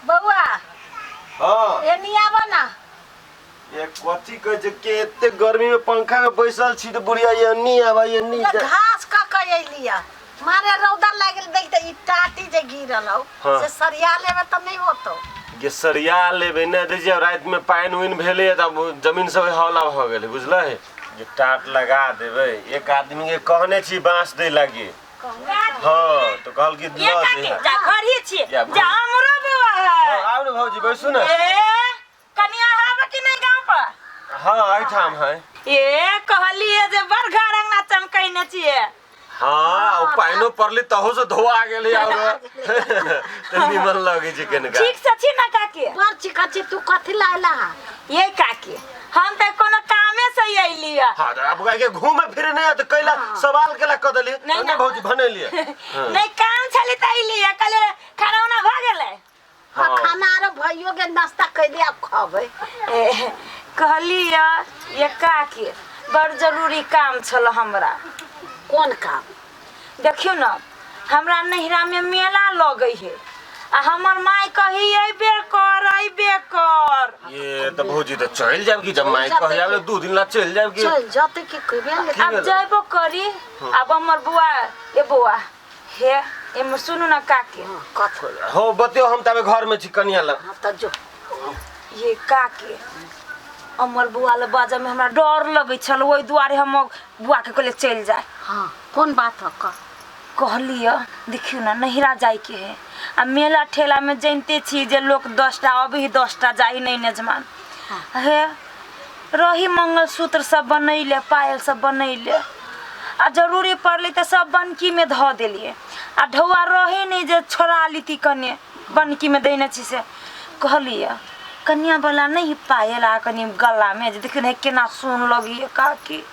बौआ। हाँ। एनी आबऽ ना। ये कथी कहै छै के एते गर्मी में पंखा में बैसल छी तऽ बुढ़िया एनी आबा एनी ये जा। घास कऽ के अयली है, मारे रौदा लागि गेल, देख तऽ ई टाटी जे गिरल हौ। हाँ। से सरिया लेबे तऽ नहि होतौ। जे सरिया लेबै ने दै छै, राति में पानि उनि भेलै तब जमीन सब हौला भऽ गेलै, बुझलै जे टाट लगा देबै। एक आदमी के कहने छी बाँस दै लागी। हाँ तो कहल कि ये लऽ काकी जइहे। जा घर ही छी। या जा हमरो बौआ है। हाँ, आउ ने भौजी, बैसू ने। ए कनिया आबे कि नहीं गांव पर? हाँ, एहिठाम है। ए कहलिए जे बड़ घर अंगना चमकैने छिए। हाँ, ओ पानिओ पड़ली तहू से धोआ गेलै और तऽ निमन लगै छै कनिका। ठीक से छी ना काकी? बड़ चिकन छी। तू कथी लायला हा? ये काकी, हम तऽ कोनो कामे से अयली है। हाँ, तऽ आब गाय के घूमे फिरे नहीं तऽ कैला सवाल केला कऽ देली? नहीं, नहीं ना। भौजी भनेलिए। नहीं, काम छली तऽ अयली है, कहलिए खाना उना भऽ गेलै? हाँ, हाँ। खाना आरो भइयो गेल, नाश्ता कैले, आब खबै। ए, कहली ये काकी, बड़ जरूरी काम छल हमरा। कोन काम? देखियौ ने, हमरा नैहरा में मेला लगै है आ हमर माय कही अयबे कर, अयबे कर। ये तऽ भौजी तऽ चलि जायब कि जब माय कह जायब तऽ 2 दिन ला चलि जायब कि। चल जते कि कहबे ने। की आब भेलै? जयबो करी। आब हमर बौआ, ए बौआ, हे एमे सुनू ने काकी। हाँ, कथी? हो बतियौ, हम ताबे घर में छी कनिया लग। हाँ तऽ जो। ये काकी, हमर बौआ लए बाजऽ में हमरा डर लगै छल, ओहि दुआरे हम बौआ के कहलियै चलि जाय। हाँ, कोन बात है, कह। कहलियै देखियौ ने, नैहरा जाइके है आ मेला ठेलामे जनिते छी जे लोक 10टा अबही 10टा जाही नहि नेजमान हे। रही मंगलसूत्र सब बनैले, पायल सब बनैले आ जरूरी पड़लै तऽ सब बनकीमे धऽ देलियै आ ढौआ रहै नहि जे छोड़ा लीती कने बनकीमे देने छी। से कहलियै कनियावला नहि पायल आ कनि गलामे जे देखियौ ने केना सोन लगैए काकी।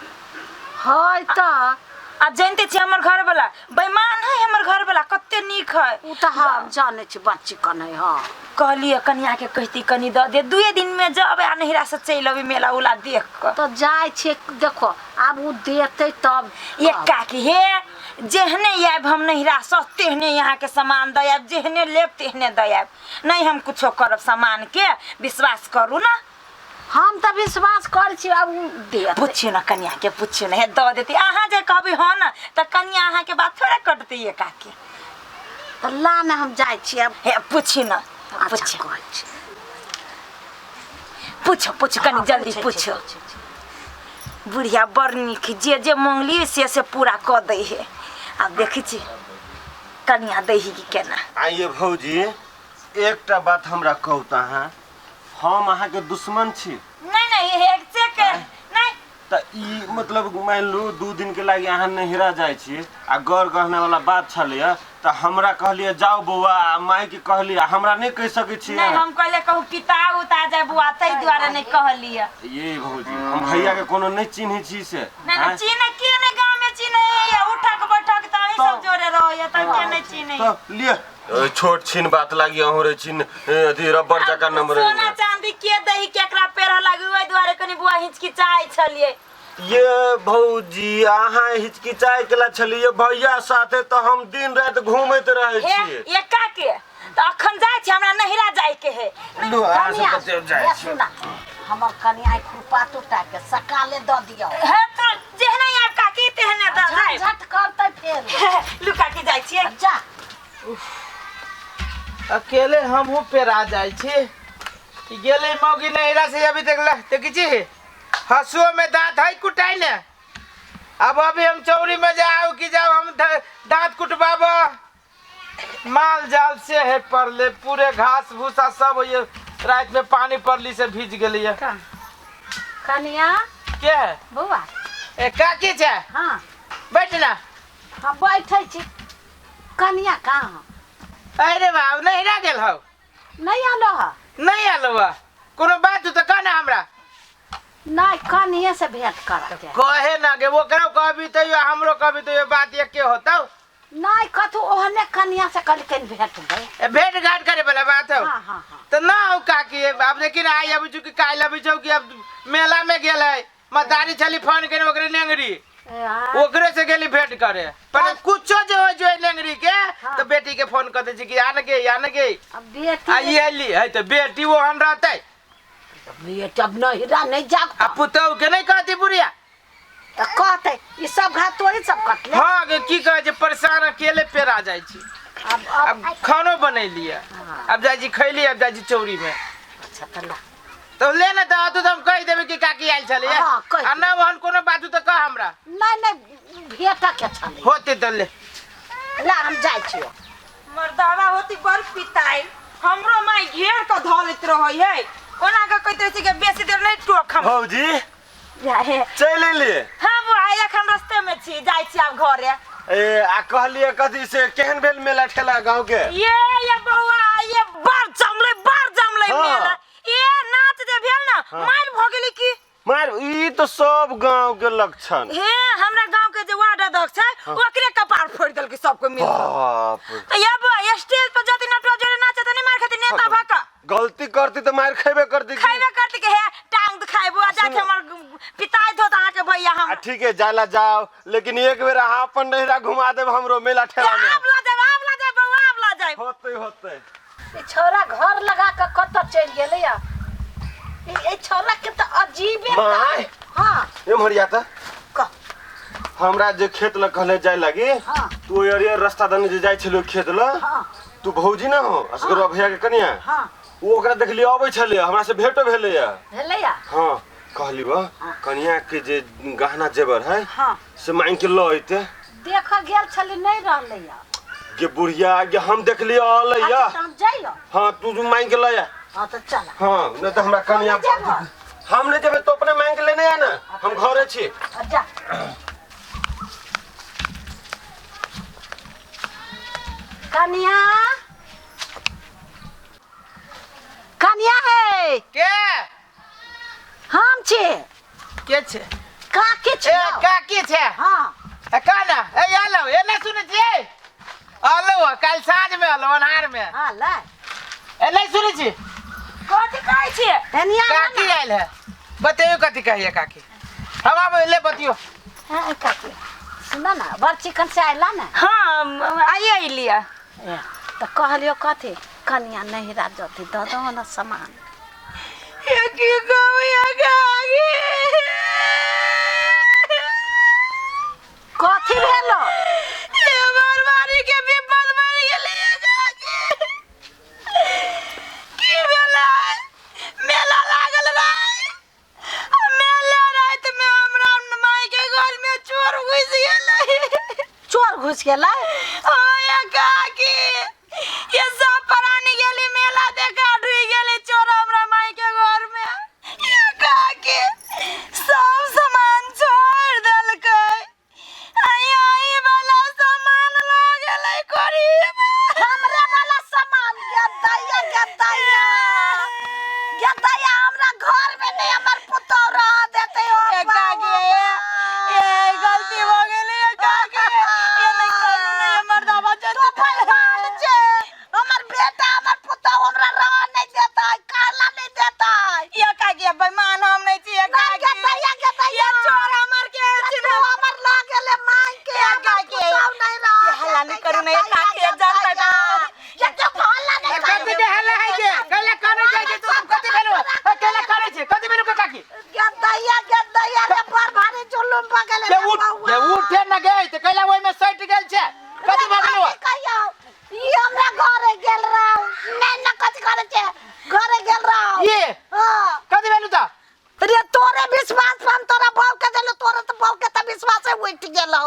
है तऽ। आ जनिते छी हमर घरवला बेईमान है, हमर घरवला कते नीक है। ओ तऽ हम जानै छी, बच्ची कनै। हाँ। कहलियै कनिया के कहती कनि दऽ दे, दुए दिन में जब आ नैहरा से चलि अबै मेला उला देख कऽ। तऽ जाइ छियै, देखो आब ओ देतै तब। ये काकी, हे जेहने आयब हम नैहरा से तेहने अहाँके सामान दऽ आयब, जेहने लेब तेहने दऽ आयब। नहि हम कुछो करब सामान के, विश्वास करू ना। हम तऽ विश्वास करै छी, आब ओ देत। पुछियौ ने कनिया के, पुछियौ ने, हे दऽ देती। अहाँ जे कहबै हँ ने तऽ कनिया अहाँके बात थोड़े कटतै ये काकी। तऽ ला ने, हम जाइ छी आब। हे पुछि ने। अच्छा। पुछि। कहै छी। पूछो पूछो कनि हाँ, जल्दी। पूछै छी, पूछो। पूछै छी। बुढ़िया बड़ नीक, जे जे मांगलियै से से पूरा कऽ दै है। आब देखै छी कनिया दै है कि केना। आइए भौजी, एकटा बात हमरा कहू तऽ अहाँ, हम अहाँके दुश्मन छी? नहीं नहीं, एक से के नहीं। तऽ ई मतलब मानि लू 2 दिन के लागि अहाँ नैहरा जाइ छी आ गौर गहना वाला बात छलैया तऽ हमरा कहलियै जाउ बौआ आ माय के कहलियै, आ हमरा नहि कहि सकै छी? नहीं, हम कहले कहू पिता उता जाय बुआ, ताहि दुआरे नहीं कहलियै। ये भौजी, हम भैया के कोनो नहि चिन्है छी से। नहीं नहीं, चिन्ह के नहीं, गाँव में चिन्ह है, उठक बैठक तऽ अहीं सब जोड़े रहो तऽ के नहीं चिन्ह? तऽ लिअ, छोट छिन बात लागि अहूँ रहै छी अथी रबड़ जकाँ नम्बर। सोना चांदी के दही, केकरा पेरह लागी, ओहि दुआरे कनि बुआ हिचकिचाइ छलियै। ये भौजी, अहाँ हिचकिचाइ केला छलियै? भैया साथे तऽ हम दिन राति घूमैत रहै हे छियै। एका के तऽ अखन जाइ छी, हमरा नैहरा जाइ के है। लू, अहाँ सब कनिया, कते जाइ हे छी। सुना, हमर कनिया खुरपा टूटा के सकाले दऽ दियौ। हे तो जेहने आब काकी तेहने दऽ जायब। झट करतै फेर। लू काकी, जाइ छियै। जा। अकेले हमहूँ पेरा जाइ छी। ई गेलै मौगी नैहरा से अभी तक ला देखै छी हंसुओ में दांत है कुटाइ ने। अब अभी हम चौरी में जाओ कि जाओ हम दांत कुटबाब। माल जाल से है पड़ले, पूरे घास भूसा सब ये रात में पानी पड़ली से भीज गेलिए। कनिया। के है? बौआ। ए काकी छै? हाँ। बैठ ना। हम बैठे छी। कनिया कहाँ? अरे बाब, नैहरा गेल हौ। नहीं आलो है? नहीं आलो बा। कोनो बात हो तऽ कह ना हमरा। नहीं, कनिये से भेंट करके। कहे ना गे, ओकरो कहबी तैयो हमरो कहबी तैयो बात एके होतौ। नहीं, कथू ओहने कनिया से कल कन भेंट दे। ए, भेंट घाट करे वाला बात हो? हाँ हाँ हाँ तऽ ना हो काकी, अब लेकिन आई अभी चूँकि काल्हि अभी छौ कि अब मेला में गेल है, मतारी छली फोन केने ओकरे नेंगरी। ओकरे से गेली भेंट करे पर कुछो जे हो जो लेंगरी के तो बेटी के फोन कर दे छी कि आन गे आन गे। अब बेटी आ ये ली है तो बेटी ओहन रहते। बेटी अब नहिरा नहीं जाग। आ पुतहु के नहीं कहती बुढ़िया तो कहते ई सब घात तोरी सब कटले। हाँ गे की कहे छै परेशान अकेले पेरा जाइ छी। अब अब खानो बनेलिए, अब जाइ छी खैली, अब जाइ छी चौरी में। अच्छा त ला तो ले ने तऽ तू तऽ हम कहि देबै कि काकी आयल छलै। हाँ, कहि आ ना ओहन कोनो बात तऽ कह हमरा। नहीं नहीं भेटा के छलै होते तऽ ले ला हम जाइ छियो। मर्दावा होती बड़ पिताई हमरो माई घेर के धऽ लैत रहै है ओना के कहैत रहै छै कि बेसी देर नहीं टोक हम। भौजी जा हे चलि एलियै? हाँ बौआ एखन रस्ते में छी जाइ छी आब घरे। ए आ कहलियै कथी से केहन भेल मेला ठेला गाँव के? ये बौआ ये बड़ जमलै बड़ जमलै हाँ। मेला। ये नाच जे भेल ना मारि भऽ गेलै की मार ई तो सब गांव के लक्षण। हे हमरा गांव के जे वार्ड अध्यक्ष छै ओकरे कपार फोड़ि देलकै सबको मिल। बाप रे। तो ये बौआ स्टेज पर जति नटुआ जोड़े नाचे त नहीं मार खाती नेता भऽ कऽ गलती करती तो मार खेबे करती की? खैबे करती के हे टांग दुखाइबो आ जाके हमर पिताई धोत अहाँ के भैया हम। आ ठीक है जाला जाओ लेकिन एक बेर अहाँ अपन नहिरा घुमा देब हमरो मेला ठेला में। आब ला जाब आब ला जाब बौआ आब ला जाब। होते होते ई छौरा घर लगा के कतऽ चलि गेलै या ई छौरा के तऽ अजीबे माय। हाँ एम्हर या तऽ कह हमरा जे खेत लग कहले जाय लागी हाँ। तू ओहि रास्ता दने जे जाइ छलियो खेत लग हाँ तू भौजी ना हो असगरवा भैया के कनिया हाँ ओ ओकरा देखलियै अबै छलियै हमरा से भेटो भेलैया। भेलैया? हाँ कहली बा कनिया के जे गहना जेवर है हाँ से मांग के ल अइते। देख गेल छली नहीं रहलैया गे बुढ़िया गे हम देखलियै अलैया। अच्छा, तऽ हम जइयो। हाँ तू जो मांग के ल आ। हाँ तो चल। हाँ नहीं तो हमरा कनिया नहीं जेबहो? हम नहीं जेबै तो अपने मांग के लेने आ ना हम घरे छी। जा कनिया कनिया है के हम छी। के छै? काकी छी। ए काकी छै? हाँ ए काना ए आलो ए ना सुनै छियै? आलो काल्हि साँझ में आलो अन्हार में। हाँ ले ए नहीं सुनै छी? कथी कहै छियै? कनिया काकी आयल है बतैयो कथी कहैया काकी। हम आब ले बतियो। हाँ काकी सुन ना बड़ चिकन से आयला ना। हाँ आइए अइलियै। तो कहलियो कथी कनिया नहिरा जती दऽ दहो ना सामान। ये की कहू या काकी कथी भेलो? ये बरबारी के विपद बढ़ गेलै ये काकी। की भेलै? मेला लागल रहै मेला राति में हमरा माई के घर में चोर घुसि गेलै। चोर घुसि गेलै? हाँ ये काकी ये सब प्राणी गेली मेला देखा ढुइ गेलै चोर हमरा माई के घर में। ये काकी सब सामान छोड़ देलकै आई वाला सामान लऽ गेलै करीब। हमरे वाला सामान गद्दैया गद्दैया गद्दैया हमरा घर में नहीं हमर पुतोह रह देते हो। ए काकी ए गलती भऽ गेलै ए काकी ये नहीं करू नहीं हमर दाबा तो बेईमान छै हमर बेटा हमर पुतोह हमरा रह नहीं देता काला नहीं देता। ये काकी बेईमान हम नहीं छी नहीं काकी। गद्दैया गद्दैया ये चोर हमर के तू हमर लऽ गेलै मांग के ये हमर काकी पुतोह नहीं रह ये हल्ला नहीं करू नहीं काकी ये जनता का ये तो हल्ला नहीं कथी के हल्ला है के कैला काने जाइ छै तू कथी भेलो? ए कैला काने छै कथी भेलो काकी? गद्दैया गद्दैया रे बड़ भारी जुलुम भऽ गेलै के रे उठ बौआ। के उठे न गए त कैला ओइ में सटि गेल छै कथी भऽ गेलो? कहियो ई हमरा घरे गेल रहौ नहीं न कथी करे छै घरे गेल रहौ। ये हाँ कथी भेलो त? रे तोरे विश्वास पर हम तोरा बहू के देलू तोरे तो बहू के त विश्वासे उठि गेलौ।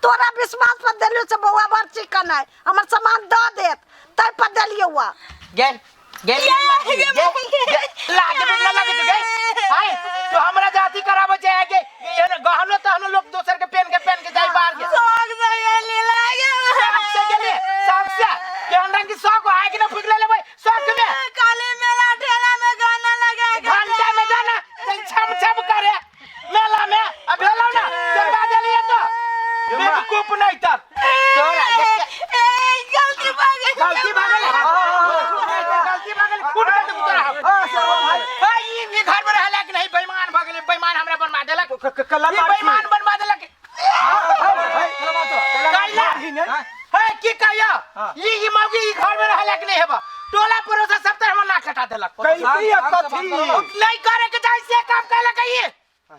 तोरा विश्वास पर देलू से बौआ बड़ चिकन है हमर सामान दऽ देत तै पर देलियौ। गेल गेल लाज भी न लगे गए आय तो हमरा जाति कराबे चाहे के ये गहनो तहनो लोग दोसर के पेन के जाई बाहर के शौक से गेली लागे शौक से गेली शौक से केहन रंग की शौक आए कि ना फुक ले लेबै शौक में। काली मेला ठेला में गाना लगा के घंटा में जाना छम छम करे मेला में अब भेलौ ना चरबा देलिए तो बेवकूफ नहीं तर तोरा ए गलती भऽ गेल गलती भऽ गेल गलती भऽ गेल खून कर देबू तोरा। भाई ई घर में रहला कि नहीं बेईमान भऽ गेलै बेईमान हमरा बनवा देलक। ई बेईमान बनवा देलक। लायक नहीं हेबा टोला पड़ोसा सब तरह हमर नाक कटा देलक कैसी है कथी नहीं करे के चाही से काम कैला कहिए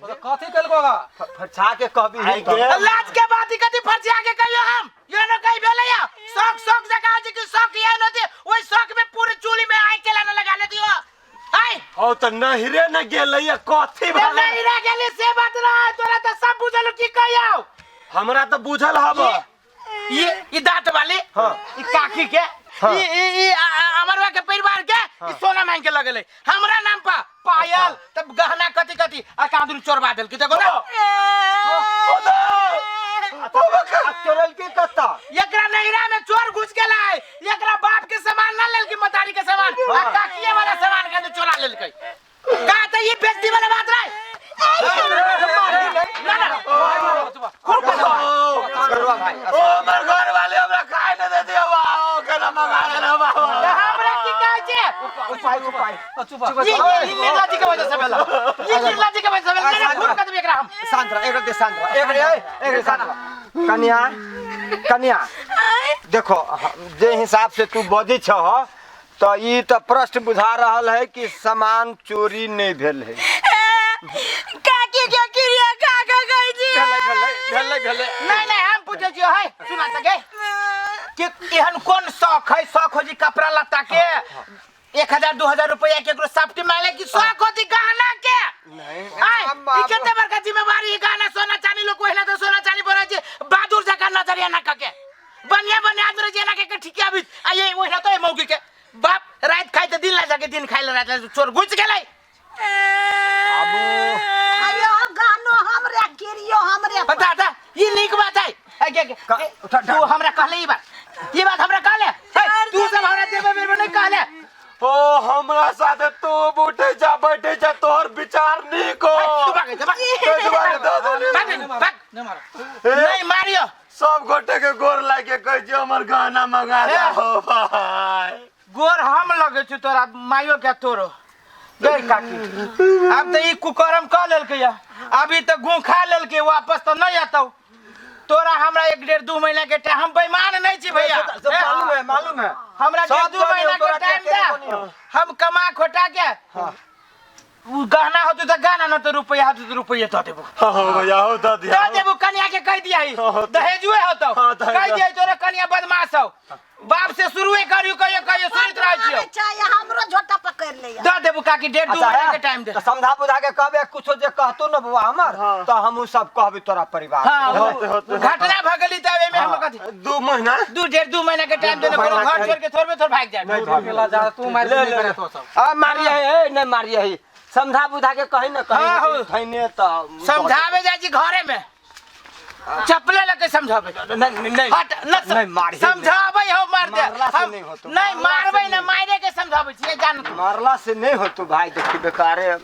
तो कथी केलको गा फरछा के कहबी आई गे। लाज के बात ही कथी फर्जी आगे कहियो हम ये न कही भेलै या शौक शौक जगह जे कि शौक ये न दे ओइ शौक में पूरे चूली में आग के लाना लगा ले दियो आय ओ त नहिरे न गेलै या कथी ते भेलै नहीं रह गेली से बात ना तोरा त सब बुझल की कहियो हमरा त बुझल हब ये दांत वाली हाँ। ई काकी के हाँ। ई ई ई अमरवा के परिवार के ई सोना मांग के लगले हमरा नाम पर पायल तब गहना कथी कथी आ कांदुर चोरबा देलकी देखो ना चोरल के कत्ता एकरा नैहरा में चोर घुस गेलै एकरा बाप के सामान ना लेलकी मतारी के सामान आ काकिए वाला सामान के चोरा लेलकै का त ई बेइज्जती वाला बात रहे ना ना करवा भाई ओ हमर घर वाले हमरा खाए न दे दियो वाओ केना मंगा लेना वाओ हमरा की कहै छै उपाय उपाय चुप रह। ई ई निर्ला जी के वजह से भेल ई निर्ला जी के वजह से भेल मेरा खून कर देबै एकरा हम शांत रह एक दे शांत रह एक रे एक शांत रह कन्या कन्या देखो जे हिसाब से तू बजै छह तो ई तो प्रश्न बुझा रहल है कि सामान चोरी नहीं भेल है काकी के क्रिया काका कहै छी भेलै भेलै भेलै भेलै नहीं नहीं हम पूछे छियो है सुना त गे कि एहन कोन शौक है शौक हो जी कपड़ा लत्ता के 1000 2000 रुपया के एकरो साफ्टी मांगे कि शौक होती गहना के नहीं आय ई कते बड़का जिम्मेवारी है गहना सोना चांदी लोग कोहिला तो सोना चांदी बना छै बहादुर जका नजरिया ना कके बढ़िया बढ़िया आदमी रहे ना के ठीक अभी आ ये ओहिना तो मौगी के बाप रात खाई त दिन ला जाके दिन खाई ला रात ला चोर घुस गेलै आयो गहनो हमरे गिरियो हमरे बता दा ये नीक बात है ए, के, के, उठा, तू हमरा कहले ई बात ये बात हमरा कहले ए, तू सब हमरा देबे बेर नहीं कहले ओ हमरा साथे तू उठे जा बैठे जा तोहर विचार नीक हो ए, तू भाग जा भाग तू दुबारा दऽ देली। भाग भाग नहीं मारो ए, नहीं मारियो सब गोटे के गोर लागे कहै छै हमर गहना मंगा दे हो भाई गोर हम लगे छु तोरा माइयो के तोरो गई काकी अब तो ई कुकरम क लेलकै या अभी तो गु खा लेलकै वापस तो नहीं आतौ तोरा हमरा एक डेढ़ दू महीना के टाइम हम बेईमान नहीं छी भैया सब मालूम है मालूम है हमरा डेढ़ सब दू महीना के तोरा टाइम के दे कोनी हो। हम कमा खोटा के उ गहना होतौ तो गहना न तो रुपया होतौ तो रुपये दऽ देबो हाँ हो भैया हो दऽ दिया दऽ देबो कनिया के कहि दिया हाँ, दहेजुए होतौ हाँ, दहेज। कहि दिया तोरा कनिया बदमाश हौ बाप से शुरुए करियो कहियो कहियो सुनैत रहै छियौ चाहे हमरो झोटा पकड़ ले दऽ देबो काकी डेढ़ दू अच्छा महीना है, के टाइम दे तो समझा बुझा के कहबे कुछो जे कहतो न बउआ हमर तो हम उ सब कहबे तोरा परिवार हाँ के। होते, होते। घटना भऽ गेली तऽ एहिमे हम कथी 2 महीना दू डेढ़ दू महीना के टाइम देने कोनो महीना घर के- छोड़ के थोड़बे थोड़ भागि जाए नहीं भाग मेला जा तू मार ले, नहीं ले, करे ले। तो सब आ मारिए है ए, नहीं मारिए है समझा बुझा के कही न हाँ, कही हो। थैने तो समझावे जाइ छी घरे में चप्पले लके समझावे नहीं नहीं नहीं हट न नहीं मारिए समझाबै हो मार दे मारला से हम नहीं होतो। नहीं मारला से मारबै ना नहीं। मारे के समझाबै छियै जान मारला से नहीं होतो भाई देखी बेकारे।